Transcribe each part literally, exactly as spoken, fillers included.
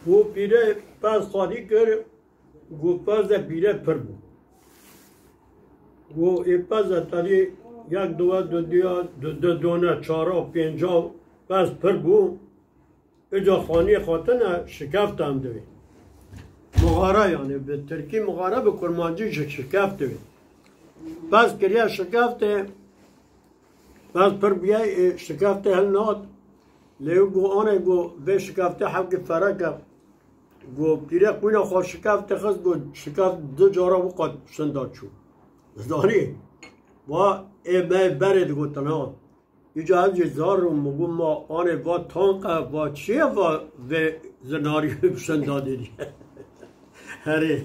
Û pîrê pez xwedî kir, got, pez de pîrê pir bû. Got, ê pez de tedî yek duwe du diya, du du done, çara, pênca, pez pir bû. Îca xaniyê xwe tune şikeft em divê. Mixare, yanî bi tirkî mixare, bi kurmancî jî şikeft divê. Pez kiriye şikeftê, pez pir bûye, ê, şikeftê hilnat. Lê got, anê, got, vê şikeftê hewkî fereke. Got, pîrê qûna xwe şikeftê xist, got, şikeft du cara wî qat şinda çû. Zanî? Va ê me berê digotin ha. Îca ez jî zar û min got, ma anê va tanq e, va çi ye, va vê zinarî şinda dêrî. Herê.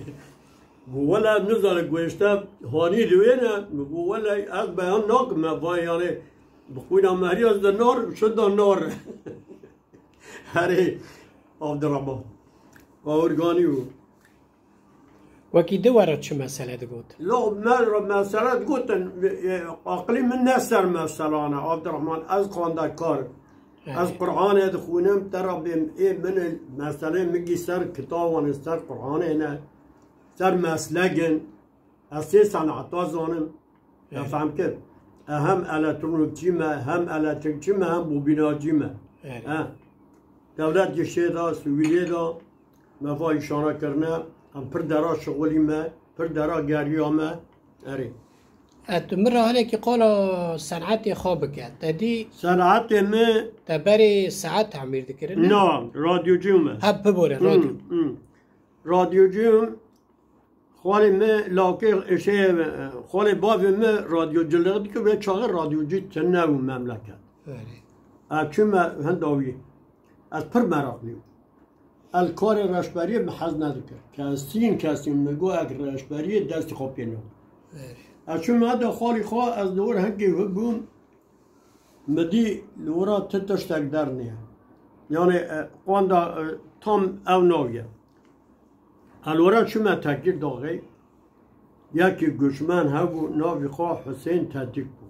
Got, wele ez nizanim, got, hişte hanî li wê ne. Min got, wele ez beyan nakim, me va yanê bi qûna merî ez de nar, şinda nar. Herê, Abdurrahman. Awirganî bû. Wekî di were çi mesele digot? Lo, me re mesele digotin, e, aqilî min ne ser meselane, Abdurrahman, ez xwendekar im. Evet. Ez Qur'anê dixwînim, te re bêm, ê min e, meselê min gî ser kitaban e, ser Qur'anê ne, ser meslegin. Ez sê seneta zanim. Te Evet. fehm kir. E, hem elektronikçî me, hem elektrikçî me, hem bobînacî me. Evet. E, dewlet gişê da, sivîlê da, me va îşana kirine, em pir dera şixulî me, pir dera geriya me. Erê. E, tu min re hinekî qala senetê xwe bike. Te dî Senetê min te berê saet temîr dikirin, ne? Na, radyocî me. Hep bibore, Hmm, radyo. hmm. Radyocî im. Xalê me lawkê, şey, xalê bavê me radyociliği dike, wê çaxê radyocî tune bû memleket. Belê. Ez çûme hinda wî. Ez pir meraqlî bûm. Ez karê reşberiyê min hez nedikir. Kesîn, kesîn min got, ek reşberiyê destê xwe pê nexwe. Belê. Ez çûme heda xalî xwe, ez li wir hinkê bûm. Min dî li wira ti tiştek dernîye. Yanî, e, qanda, e, tam ew nawiye. Ez li wira çûme Tekîrdaxê. Yekî goçmen hebû, navê xwe Husên Tetik bû.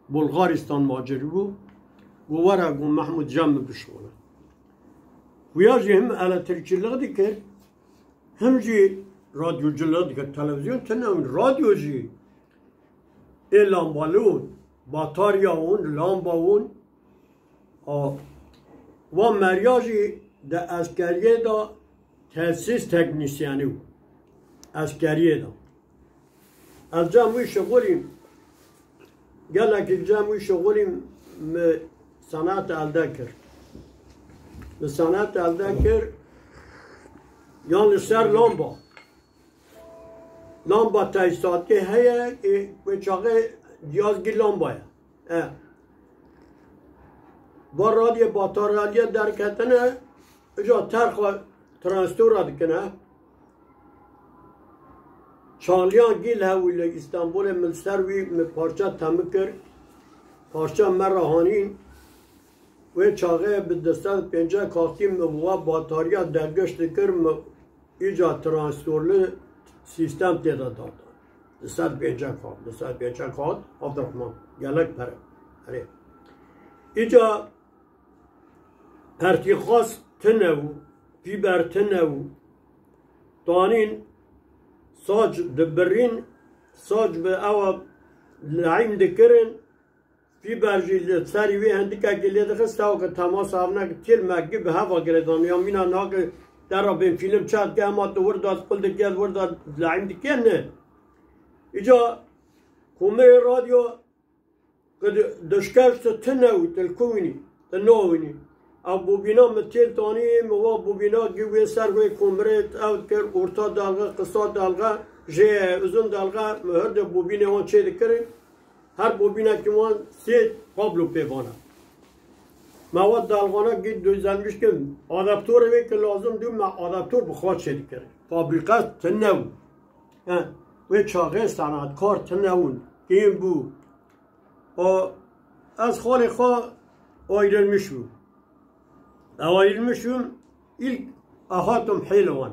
Bulgaristan macir bû. Got, were, got, Mehmûd, cem min bişuxule. Xuya jî him elektrikçilik dikir, him jî radyociliği dikir. Televizyon tune bûn, radyo jî. Ê lambalûn, batarya hûn, lamba hûn. A, wa meriya jî di eskeriyê de tesîs teknîsyenî bû. Eskeriyê de. Ez cem wî şixulîm. Gelekî cem wî şixulîm, mi senet elde kir. Mi senet elde kir. Yan li ser lamba. Lamba tesîsatê heye, ê, wê çaxê cihazgî lamba ye. E. Va radyo batarya derketine, îca terxa transistora dikine. Çaliyan Gîl hewî li Îstanbulê, min ser wî min parça temî kir. Parça me re hanîn. Wê çaxê bi du sed pêncî kaxtî min wa batarya dergiş dikir, min îca transistorli sîstem tê de datan. Du sed pêncî kaxt, du sed pêncî kaxt, Abdurrahman, gelek pere. Erê. Îca pertîxas tune bû, fîber tune bû. Tanîn, sac dibirîn, sac bi ewa leîm dikirin, fîber jî li serî wê hindikekî lê dixist, ew ke temasa evnek têl me gi bi heva girêdan ya mîna nake te re bên fîlm çek dike, hema tu wir de qul dike, wir de leîm dike, ne. Îca komerê radyo qid dişkeş tu tune û tu li ku wînî, tu nawînî. Ev bobîna min têl tanî, min wa bobîna gi wê ser wê komerê ew kir, orta delxe, qisa delxe, jê uzun delxe, min herde bobînê wan çê dikirin. Her bobînekî wan sê kablo pê vana. Me wa dalxana gî dozanmiş ki adaptorê wê ki lazim dû me adaptor bi xwe çêdikir. Fabrîka tune bû. He, wê çaxê senatkar tune bûn. Kêm bû. O, ez xalê xwe ayrılmış bû. Ew ayrılmış bûm, ilk ahatim Hêliwan.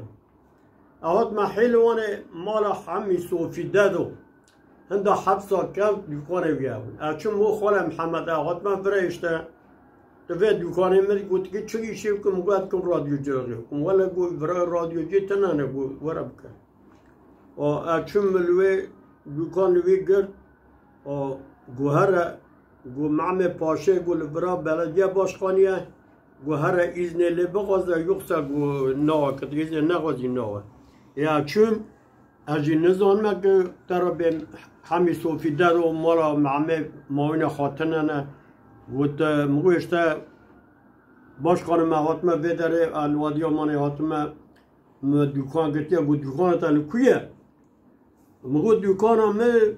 Ahat me Hêliwanê mala Hemî Sofî Dedo. Hinda hepsa kevt dûkanê wî hebûn. Ez çûm bo xalê Mihemed, ahat me vire işte. Vê dûkanê min gotikî çi îşê bikim, got, dikim radyoyê bikim. Wele got, vira radyoyê tune ne, got, were bike. O, ez çûm li wê dûkan li wî girt. O, got, here, got, Mehmet Paşê, got, li vira belediye başkanî ye. Got, here îznê lê bixwaze, yoksa, got, nawe, ket îznê nexwazî nawe. Ya çûm, ez jî nizanime ku te re bê Hemî Sofî der û mala Mehmet mawîne xwe tune ne. Got, min got, işte, başkanê me hatime vê derê, ez li Wadiya Manê hatime, me dûkan girtiye, got, dûkana te li ku ye? Min got, dûkana min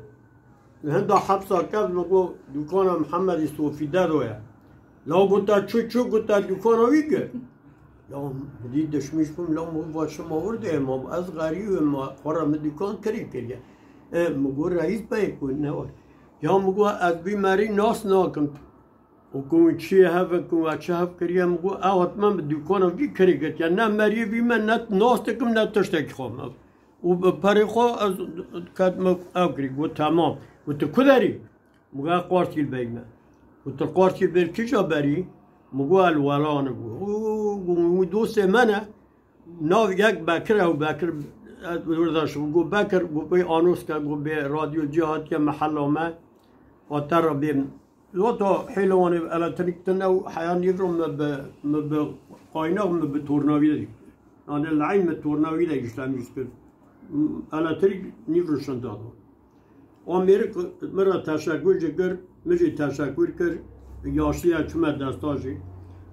li hinda hepsa kevt, min got, dûkana Mihemedî Sofî Dedo ye. La got, te çû, çû, got, te dûkana wî kir. La min dî dişmîş bûm, la min got, va çima wir de ye, ma ez xerîb im, ma xwe re min dûkan kirî kiriye. E, min got, reîs beyê ku ne we. Ya min got, ez vî merî nas nakim. Û ku min çiyê hev e, ku min çi hev kiriye, min got, ew hatime min dûkana vî kirî kiriye. Ne meriyê vî me, ne nas dikim, ne tiştekî xwe me. Û bi perê xwe ez ketime ew kirî. Got, temam. Got, tu ku derî? Min got, Qarsîl beyî me. Got, tu Qarsîl bêr kîja berî? Min got, el welane bû. Û, û, û, û dostê me ne. Nav yek Bekir ew Bekir, ez wir de şim. Got, Bekir, got, bê anos ke, got, bê radyo cî hatiye mehella me. Û te re bê. Wata hêlewanê elektrik tune û heya nîvro me bi, me bi qaynax me bi tornavî de dî. Yani lehî me tornavî de işlemiş kir. Elektrik nîvro şinda do. O mêrik min re teşekkür jî kir, min jî teşekkür kir. Yaşliya çime desta jî.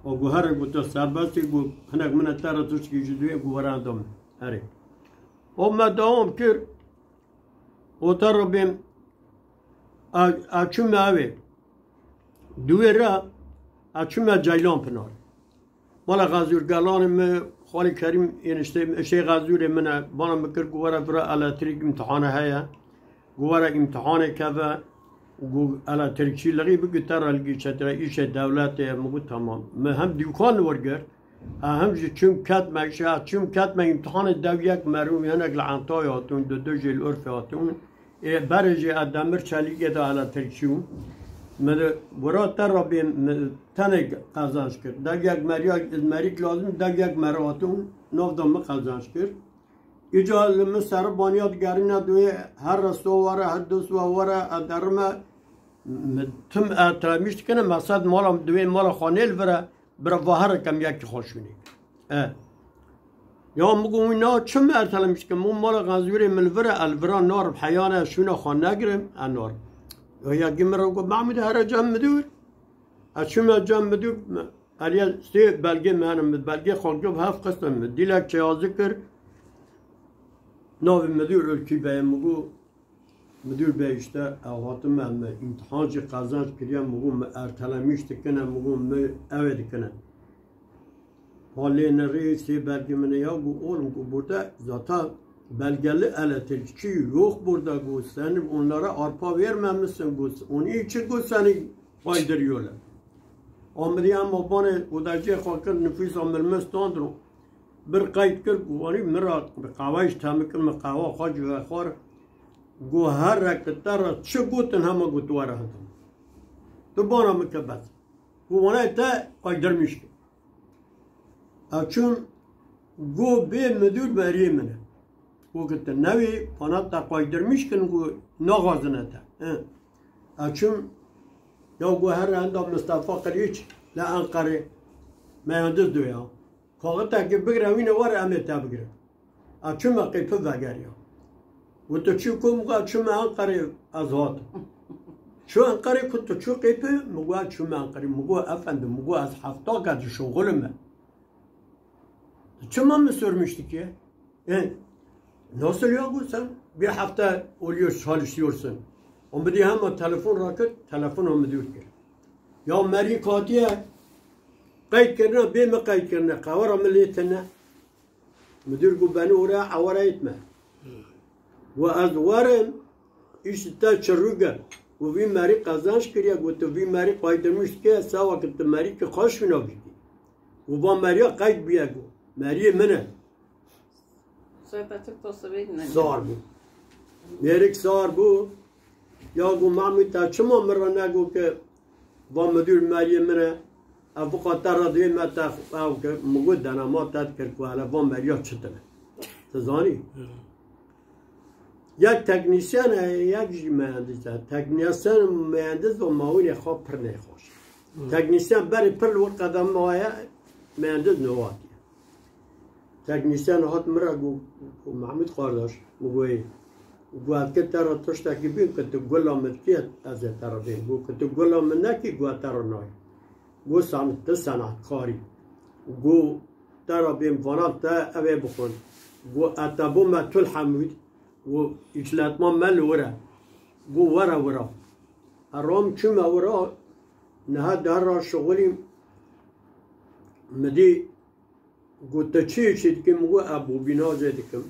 O got, here got, te serbest î, got, hinek min e te re tiştekî ji duyê got, were enda min. Herê. O me dewam kir. O te re bêm, a, a çûme ew ê. Duwê re, a çûme Ceylan Pinar. Mala Xezûr gelanê min, Xalî Kerîm, yên işte, şey Xezûrê min e, bana min kir, got, were vira elektrik îmtihane heye. Got, were îmtihanê keve, got, elektrikçî lixî bigî te re ligî çetire, îşê dewletê ye. Min got, tamam. Min hem dûkan li wir girt, ha, hem jî çûm ketme, îşe, ha, çûm ketme îmtihanê dev yek merûm, hinek li Entayê hatûn, du du jî li Urfê hatûn. Ê, berê jî ez demir çelîkê de elektrik çûm. Min de wira te re bê, min tenê qezanç kir. Dev yek meriya, merîk lazim, dev yek meriya hatûn, nav da min qezanç kir. Îca li min seribaniya digerîne duyê, her resto were, her doswa were, ez derime, min tim ertelemiş dikine, meqsed mala, duyê mala xwe nê li vir e, bira va here kem yekî xwe şûnê. E. Ya min got, wî na çi min ertelemiş dike? Min got, mala Xezûrê min li vir e, ez li vira narim, heyane ez şûna xwe negirim, ez narim. Ya yekî min re got, Mehmûd, here cem midûr. Ez çûme cem midûr, Aliye sê belgê me hene, min belgê xwe girt hev qistin min. Dîlek çeyazî kir, navê midûr Ulkî Bey, min got, midûr bey, işte, ew hatime, me îmtihan jî qezenc kiriye, min got, me ertelemîş dikine, min got, me ew ê dikine. Halê ne rê sê belgê min e ya, got, oğlum, got, burada zaten belgeli elektrikçi yok burada, got, sen onlara arpa vermemişsin, got, onun için, got, seni kaydırıyorlar. Amiriya me banê odacê xwe kir, nifûsa min min standro. Bir qeyd kir, got, "Wanî min re bi qehwe ji temikir, min qehwa xwe ji vexwar." Got, "Here ki te re çi gotin, hema got were hindim. Tu bana min ke bes." Got, "Wana te qaydirmîş kir." Ez çûm, got, "Bê midûr beriyê min e." Got, "Ki tu newê, pana te qaydirmîş kin, got, naxwazine te." He. Ez çûm, ya got, "Here henda Mistefa Qilîç li Enqerê, meyandiz do ya. Kaxitekê bigire wîne were, em ê te bigirin." Ez çûme qêpî vegeriya. Got, "Tu çû ku?" Min got, "Çûme Enqerê, ez hatim." "Çû Enqerê ku tu çû qêpî?" Min got, "Çûme Enqerê." Min got, "Efendim," min got, "ez hefta ke dişuxulime. Çima min sormuştuk ya?" E, nasıl ya, got, sen bir hafta oluyor çalışıyorsun. O min dî hema telefon rakir, telefon o müdür kir. Ya merî katiye, qeyd kirine, bê min qeyd kirine, qewara min lê tine. Müdür got, "Beni oraya avara etme." Ve ez werim, îş te çirrûge. Û vî merî qezenç kiriye, got, "Tu vî merî qaydirmiş ke, se vakit tu merî ki xweş wîna bî." Û va meriya qeyd bûye, got, "Meriyê min e." Sar bû. Mêrik sar bû. Ya got, "Mahmûd, te çima min re negot ke va müdür meriyê min e?" Ev bu xater re divê me te ew kir, min got, denema te dikir ku hele van beriya çi tine. Tu zanî? Yek teknîsyen e, yek jî mehendis e. Teknîsyen û mehendis û mawînê xwe pir nexweş. Teknîsyen berê pir li wir qedem maye, mehendis newatiye. Teknîsyen hat min re got, got, Mehmûd kardeş, min got, ê, got, ez kê te re tiştekî bîm, ku tu gula min dikî, ez ê te re bêm. Got, ku tu gula min nekî, got, ez te re nayêm. Got, sen, tu senetkarî. Got, te re bêm, vana te ev ê bixwin. Got, ez te bûme Tulhemûd. Got, îşletma me li wir e. Got, were wira. Ez ram çûme wira, niha derra şixulîm, min dî, got, tu çi çi dikî? Min got, ez bobînajê dikim.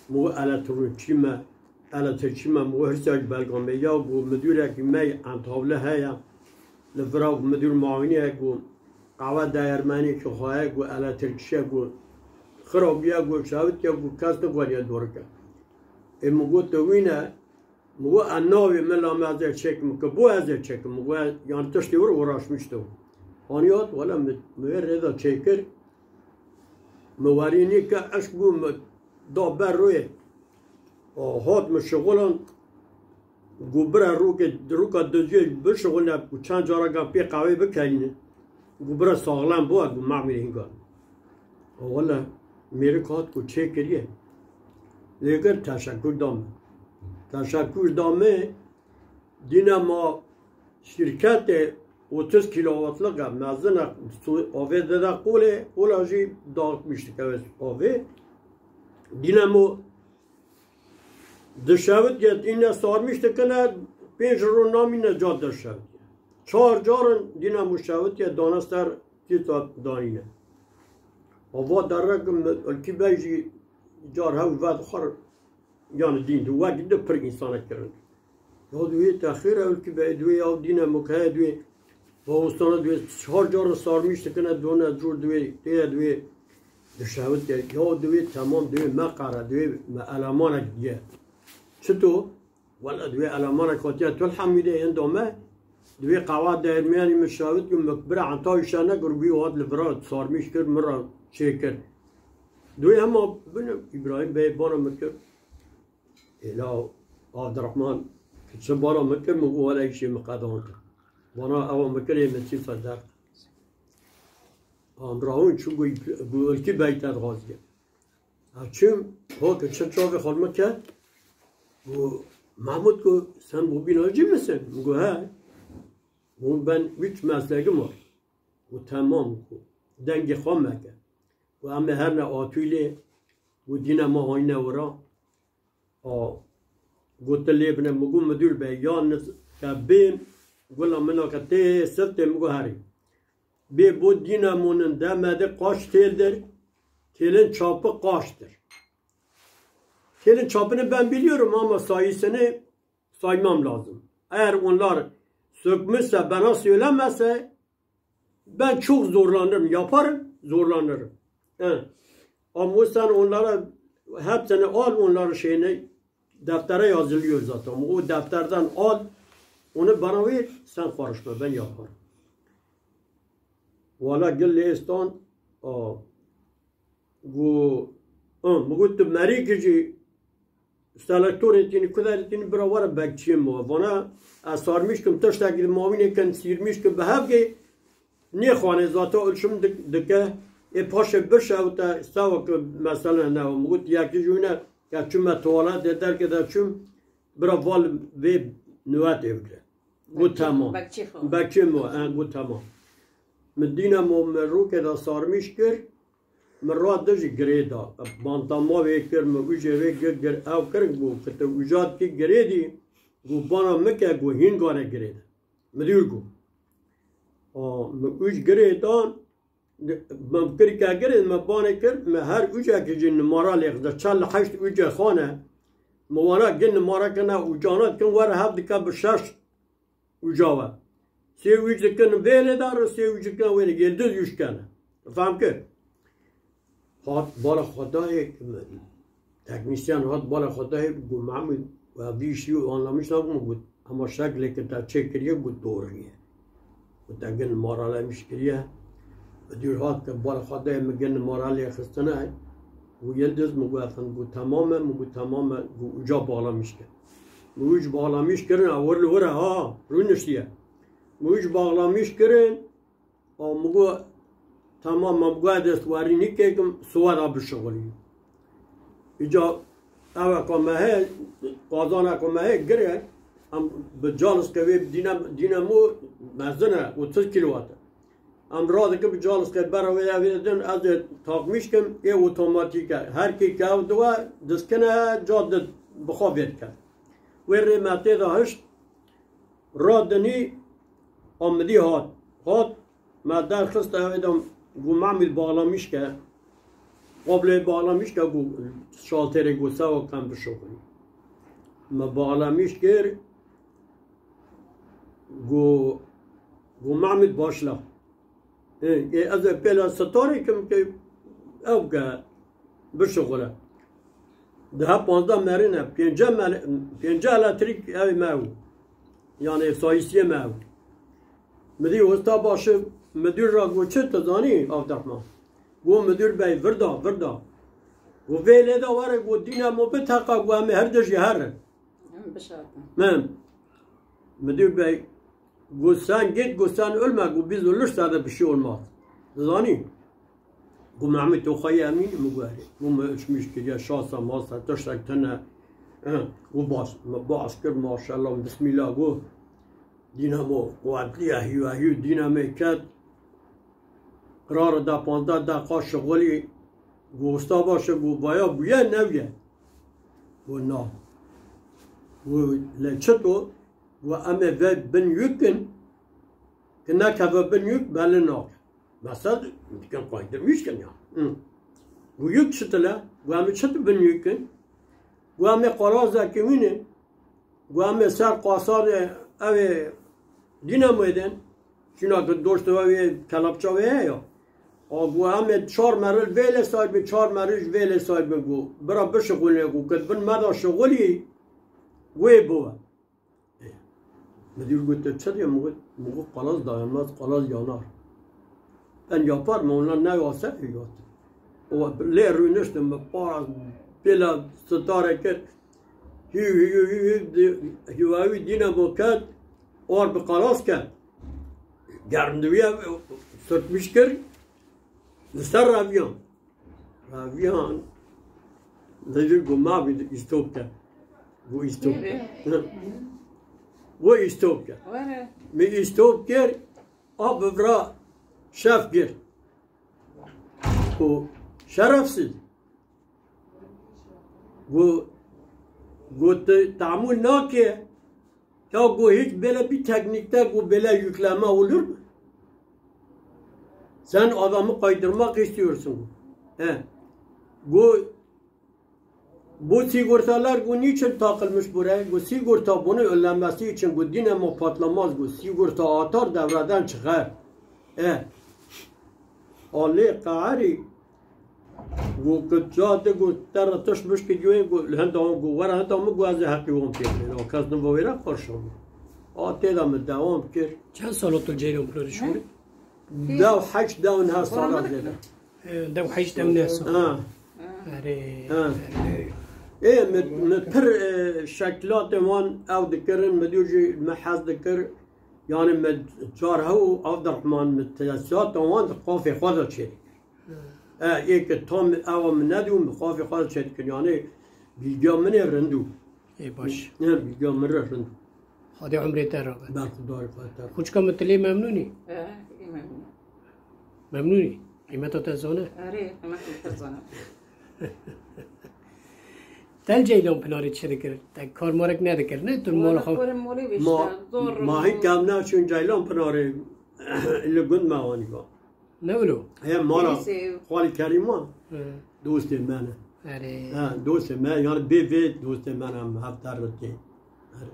Min got, elektronikçî me, elektrikçî me. Min got, hirsa ji belga me. Ya got, midûrekî me yê entawli heye. Li vira got, midûr mawînî ye got, qehwe dayermenî ki xwe ye got, elektrikçî ye got, xirab ye got, şewitiye got, kes nikariye dorike. Ê min got, tu wî ne? Min got, ez navê min la me ez ê çêkim, ki bo ez ê çêkim. Min got, yani tiştê wir uğraşmış tu. Hani hat, wele min, min wê rêda çêkir. Min werî nî ke eşk bû, min da ber rûyê. O, hat min şixulan, got, bira rûkê, rûka diziyê bişixulne, got, çend careka pê qehwê bikelîne. Got, bira saxlem bû, got, Mehmûd hînga. Wele mêrik hat ku çêkiriye. Lê kir teşekkür da min. Teşekkür da min. Dîne ma şîrketê otuz kilowatlık e, mezin e, su-, avê dide qolê, qola jî dağıtmış dike avê. Dîne mo dişewitiye, dîne sarmiş dikine, pênc ro namîne ca dişewitiye. Çar carin dîne mo şewitiye dane ser tîta danîne. Ava derek Ilkî Bey jî car hew ve dixwar, yani dîn di wek di pir însana kirin. Ya divê te xêr e Ilkî Bey, divê ya dîne mukeye divê, vawistana divê çar carin sarmiş dikine done cûr divê, têye divê dişewit ye. Ya divê temam divê me qere, divê me elemanek diye. Çito? Wele divê elemanek hatiye Tulhemîdê yên dame, divê qehwa dermiyanî min şawit ku min bira enta wî şer nekir, wî hat li vira sarmîş kir, min ra çêkir. Divê hema bine Îbrahîm Bey bana min kir. Êla Abdurrahman, tu çi bana min kir, min got wele îşê min qedand. Bana ewa min kir, ê min çî fedak. Amrahûn çû got, got Ilkî Bey te dixwaziye. Ha çûm, ho ke çi çavê xwe min ke, got, Mahmud, got, sen bobîna cî misin? Min got, he. Got, ben üç meslegim var. Got, tamam, got, dengê xwe meke. Got, em ê herne atûlê, got, dîne ma hayne wira. A, got, tu lê bine, min got, müdür bey, ya niz-, ke bên, gula min a ke tê sirtê, min got, herî. Bê bo dînemonin demedi qaç têldir, têlin çapı qaçtır. Têlin çapını ben biliyorum ama sayısını saymam lazım. Eğer onlar sökmüşse, bana söylemese, ben çok zorlanırım, yaparım, zorlanırım. He. Ama sen onlara hepsini al, onların şeyini, deftere yazılıyor zaten. O defterden al, onu bana ver, sen karışma, ben yaparım. Wala gil lê stan, a, gu, a, mi got tu merî kijî, selektorê tînî, kuderê tînî, bira were bekçiyê mi. Vana, ez sarmîş kim, tiştekî di mawînê kin, sîrmîş kim, bi hev gê, nêxwanê zata ulşim dik-, dike, ê paşê bişewite, sewa ki mesela ne, mi got yekî jûne, ya çûme tuwaletê derke de çûm, bira val vê nûetê bike. Got, bekçî, tamam. Bekçî xwe. Bekçî mi, e, got, tamam. Min dîne mo min rûkê de sarmîş kir, min ra dijî girê da. Bantama wê kir, min ujê wê gir, gir, ew kirin, got, ki tu uja dikî girê dî, got, bana mike, got, hîngane girê de. Midûr got. A, min uj girê dan, me kirike girê, me banê kir, me her ucekî jî nimara lê xwe da. Çel heşt uce xane, me wana gin nimara kine, ucana dikin, were hev dike bi şeş uca we. Sê uc dikin vê lê dar, sê uc dikin wê lê, yê diz uc kene. Fehm kir? Hat bala Xwedayê, teknîsyen hat bala Xwedayê, got, Mahmud, we vî işî anlamiş nabû, got, ama şeklê ke te çêkiriye, got, doğru ye. Got, te gin maralemiş kiriye, Müdür hat ke bala xwe de min gel nimara lê xistine. Û Yildiz min got, efendim, got, temam e, min got, temam e, got, uca bağlamış ke. Min uc bağlamış kirin, a, wir li wir e, ha, rûniştiye. Min uc bağlamış kirin, a, min got, temam e, min got, ez dest werî nîkêkim, siwara bişixulî. Îca eve ku me heye, qazana ku me heye gire, em bi caliske wê dîne-, dînamo mezin e, otuz kilowatt e. Em radikin bi caliske bera wê evê din, ez ê takmîş kim, ê otomatîk e. Her kê ke ev diwe, diskine, ca di bi xwe vê dike. Wê rê me tê de hişt, radinî, Amidî hat. Hat, me derxist, ew ê de got, Mahmûd, bağlamış ke. Kablê bağlamış ke, got, şalterê, got, sewa kem bişoxin. Me bağlamış kir, got, got, Mahmûd, başla. Ê, ê, ez ê pêla sitarê kim ke ew ke bişixule. Deh panzdeh merî ne, pênce mel-, pênce elektrîk ew me bû. Yani sayîsiyê me bû. Min dî usta başı müdür ra got, çi tu zanî, Abdurrahman? Got, müdür bey, virda, virda. Got, vê lê de were, got, dînamo biteqa, got, em ê her dijî herin. Em bişartin. Min, müdür bey, got, sen git, got, sen ölme, got, biz ölürse de bir şey olmaz. Zanî? Got, Mehmet, tu xwe yê emîn, min got, erê. Got, min ölçmüş kiriye, şasa, masa, tiştek tune. He, got, baş, baş kir, maşallah, bismillah, got, dînamo, quwetliye, hîwe hîw, dînamê ket. Qirara da panzdeh deqa şixulî, got, usta baş e, got, vaya bûye, nebûye? Got, na. Got, lê çito? Got, em ê vê bin yük kin, ki nekeve bin yük, belli nake. Mesela dikin kaydırmış kin ya. Hı. Got, yük çitile? Got, em ê çit bin yük kin? Got, em ê qalazekî wînin. Got, em ê ser qasarê ew ê dînamoyê din. Çuna ki doşto ew ê kelapça wê heye ya. A got, em ê çar meril vê lê say bin, çar meril vê lê say bin, got. Bira bişixulê, got. Ket bin me da şixulî, wê biwe. Müdür got, tu çi diye? Min got, min got, qalaz dayanmaz, qalaz yanar. Ben yaparım, onlar ne varsa yaptım. O lê rûniştim, min para pêla sitarê kir. Hî, hî, hî, hî, di-, hîwayî dînamo ket, or bi qalas ket. Germdiviye sürtmüş kir, li ser reviyan. Reviyan, li vir got, ma bi îstop ke. Got îstop ke. Got îstop ke. Were. Min îstop kir, a bi vira şef kir. Got şerefsiz. Got, got te tahammül nake. Ya got hiç böyle bir teknikte got böyle yükleme olur mu? Sen adamı kaydırmak istiyorsun. He. Got bu sigortalar got niçin takılmış buraya? Got sigorta bunu önlemesi için got dinamo patlamaz got. Sigorta atar devreden çıkar. E. Alê qeherî got, got, ca de got, te re tişt bişkî, got, got, li henda wan got, were henda min got, ez ê heqî wan pê bidêm. Kes niva wê re qarşan. A tê de min dewam kir. Çend sal o tu Ceylan Pınar'ı şûrî? Dew heşt, dew neh sala zêde. Dew heşt, dew neh sal. Ha. Erê. Ha. Ê, min, min pir, e, şekilatê wan ew dikirin, min diyor jî min hez dikir. Yani min car hew Abdurrahman min tesisata wan di qafê xwe de çêdikir. E, ê ke tam ewa min nedî û min qafê xwe de çêdikir. Yani bilgiya min ê rind û. Ê baş. Ne, bilgiya min re rind. Xwedê umrê te rabe. Berxudarê xwe te. Xwişka min tu lê memnûn î? E, ê memnûn. Memnûn î? Qîmeta te zane? Erê, qîmeta te zane. Te li Ceylan Pınarê çi dikir? Te kar marek nedikir, ne? Tu mala xwe. Ma, ma hîn kam naçûn Ceylan Pınarê li gund me anî ba. Ne wilo? He, mala Xalî Kerîm wa. He. Dostê me ne. Erê. He, dostê me, yani bê vê dostê me ne, em hev derretê. Erê.